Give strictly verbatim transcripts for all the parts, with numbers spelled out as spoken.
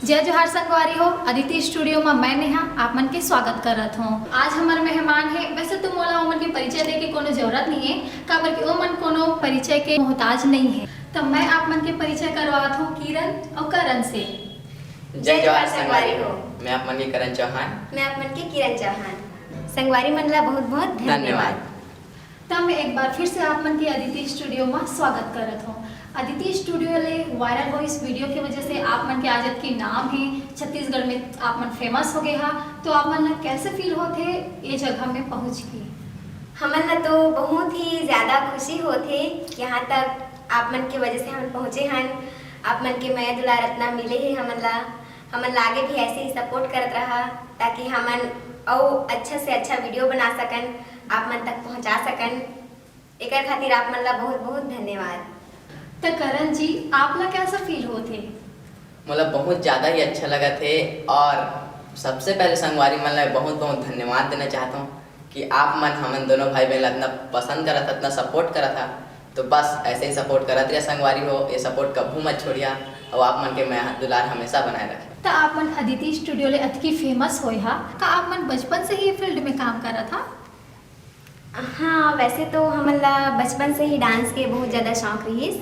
जय जोहार संगवारी हो, अदिति स्टूडियो म मैं नेहा आप मन के स्वागत करत हों। आज हमर मेहमान हे। वैसे तो मोला ओमन के परिचय दे के कोनो जरूरत नहीं है, काबर कि ओमन कोनो परिचय के मोहताज नहीं है। तो मैं आप मन के परिचय करवात हों किरण और करण से। जय जोहार संगवारी हो। मैं आप मन के करण चौहान। मैं आप मन के किरण चौहान। संगवारी मन ला बहुत बहुत धन्यवाद। धन्यवाद। त मैं एक बार फिर से आप मन के अदिति स्टूडियो म स्वागत करत हों। अदिति स्टूडियो ले वायरल हो इस वीडियो के वजह से आप मन के आज अतकी नाम है, छत्तीसगढ़ में आप मन फेमस हो गए हा, तो आप मन ला कैसे फील होथे ये जगह में पहुँच के? हमन ला तो बहुत ही ज्यादा खुशी होथे कि यहाँ तक आप मन के वजह से हमन पहुँचे हन। आप मन के मया दुलार अतना मिले हे हमन ला। हमन ला आगे भी ऐसे ही सपोर्ट करत रहा, ताकि हमन अउ अच्छा से अच्छा वीडियो बना सकन, आप मन तक पहुँचा सकन। एकर खातिर आप मन ला बहुत बहुत धन्यवाद। त करण जी, आप ला कैसा फील होथे? मोला बहुत ज़्यादा ही अच्छा लगत हे और सबसे पहले संगवारी मन ला बहुत बहुत धन्यवाद देना चाहत हों कि आप मन हमन दोनों भाई बहन ला इतना पसंद करत हा, इतना सपोर्ट करत हा। तो बस ऐसे ही सपोर्ट करत रहिया संगवारी हो, ये सपोर्ट कभू मत छोड़िया और आप मन के मया दुलार हमेशा बनाए रखे। त आप मन अदिति स्टूडियो ले अतकी फेमस होए हा, का आप मन बचपन से ही फील्ड में काम करत हा? हाँ, वैसे तो हमन ला बचपन से ही डांस के बहुत ज़्यादा शौक रहिस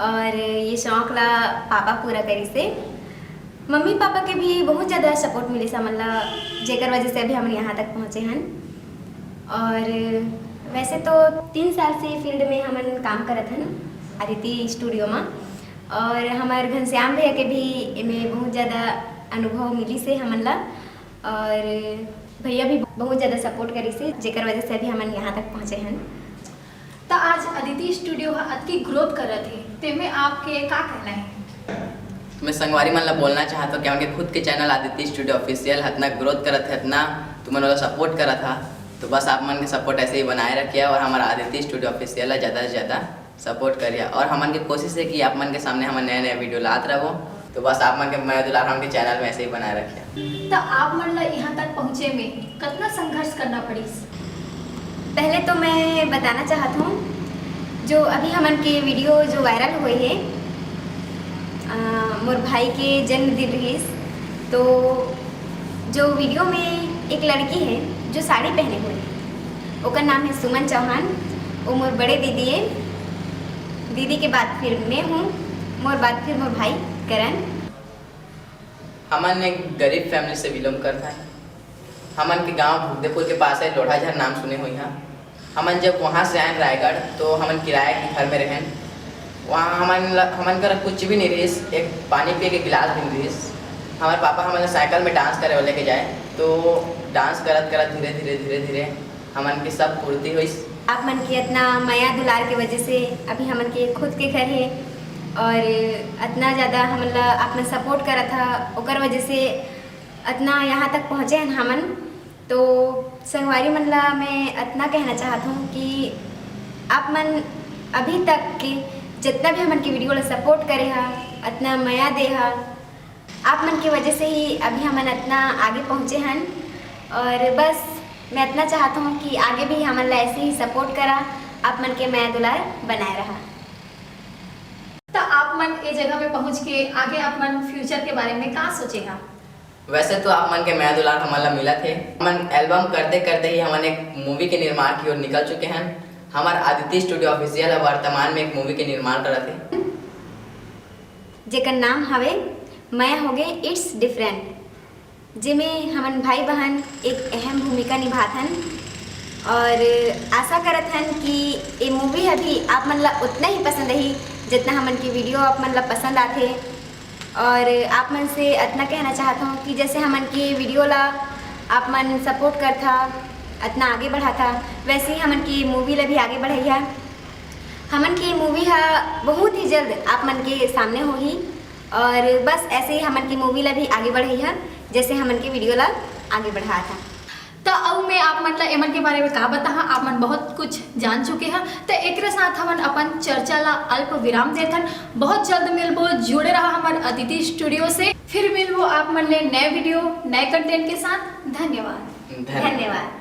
और ये शौक ला पापा पूरा करिस हे। मम्मी पापा के भी बहुत ज़्यादा सपोर्ट मिलिस हमन ला, जेकर वजह से अभी हमन यहाँ तक पहुँचे हन। और वैसे तो तीन साल से फील्ड में हमन काम करत हन अदिति स्टूडियो में, और हमार घनश्याम भैया के भी एमे बहुत ज़्यादा अनुभव मिलिस हे हमन ला। और भैया भी बहुत ज़्यादा सपोर्ट करिस हे, जेकर वजह से अभी हमन यहाँ तक पहुँचे हन। त आज अदिति स्टूडियो ह अतकी ग्रोथ करत हे, तेमे आपके का कहना है? मैं संगवारी मन ला बोलना चाहत हों कि हमन के खुद के चैनल अदिति स्टूडियो ऑफिशियल हतना ग्रोथ करत हे, हतना तुमन वाला सपोर्ट करत हा, तो बस आप मन के सपोर्ट ऐसे ही बनाए रखिया और हमारा अदिति स्टूडियो ऑफिशियल ला ज़्यादा से ज़्यादा सपोर्ट करिया और हमन के कोशिश है कि आप मन के सामने हमन नया नया वीडियो लात रहो। तो बस आप मन के मया दुलार हमन के चैनल में ऐसे ही बनाए रखिया। त आप मन ला यहाँ तक पहुँचे में कितना संघर्ष करना पड़िस? पहले तो मैं बताना चाहत हूँ, जो अभी हमन के वीडियो जो वायरल हुए है, अ, मोर भाई के जन्मदिन रहिस, तो जो वीडियो में एक लड़की है जो साड़ी पहने हुए है, ओकर नाम है सुमन चौहान। वो मोर बड़े दीदी है। दीदी के बाद फिर मैं हूँ, मोर बाद फिर मोर भाई करण। हमन एक गरीब फैमिली से बिलोंग करता है। हमन के गांव भुगदेपुर के पास है, लोढ़ाझर नाम सुने हुई हैं। हमन जब वहाँ से आए रायगढ़, तो हमन किराया के घर में रहें। वहाँ हमन ल-, हमन कर कुछ भी नहीं रहिस, एक पानी पिए के गिलास भी नहीं रहिस। हमारे पापा हमन ला साइकिल में डांस करे लेके जाए, तो डांस करत करत धीरे धीरे धीरे धीरे हमन के सब पूर्ति होइस। आप मन के इतना मया दुलार के वजह से अभी हमन के खुद के घर है, और इतना ज़्यादा हमन ला आप मन सपोर्ट करत हा, ओकर वजह से इतना यहाँ तक पहुँचे हन हमन। तो संगवारी मन ला मैं इतना कहना चाहत हूँ कि आप मन अभी तक के जितना भी हमन के वीडियो ला सपोर्ट करे हा, इतना मया दे हा, आप मन के वजह से ही अभी हमन इतना आगे पहुँचे हन। और बस मैं इतना चाहत हूँ कि आगे भी हमन ला ऐसे ही सपोर्ट करा, आप मन के मया दुलार बनाए रहा। त आप मन ए जगह में पहुँच के आगे आप मन फ्यूचर के बारे में का सोचे हा? वैसे तो आप मन के मया दुलार हमन ला मिलत हे। हमन एल्बम करते करते ही हमन एक मूवी के निर्माण की ओर निकल चुके हैं। हमार अदिति स्टूडियो ऑफिशियल वर्तमान में एक मूवी के निर्माण करत हे। जेकर नाम हवे मया होगे इट्स डिफरेंट, जेमे हमन भाई बहन एक अहम भूमिका निभात हन। और आशा करत हन कि ये मूवी अभी आप मन ला उतना ही पसंद आही, जितना हमन की वीडियो आप मन ला पसंद आथे। और आप मन से इतना कहना चाहत हूँ कि जैसे हमन की वीडियो ला आप मन सपोर्ट करथा, इतना आगे बढ़ाथा, वैसे ही हमन की मूवी ला भी आगे बढ़ाइया। हमन की मूवी हा बहुत ही जल्द आप मन के सामने होही, और बस ऐसे ही हमन की मूवी ला भी आगे बढ़ाइया, जैसे हमन की वीडियो ला आगे बढ़ाथा। त अउ मैं आप मन ला एमन के बारे में का बताहा, आप मन बहुत कुछ जान चुके हा। त एकरे साथ हमन अपन चर्चा ला अल्प विराम देथन। बहुत जल्द मिलबो, जुड़े रहा हमर अदिति स्टूडियो से। फिर मिलबो आप मन ले नए वीडियो, नए कंटेंट के साथ। धन्यवाद। धन्यवाद।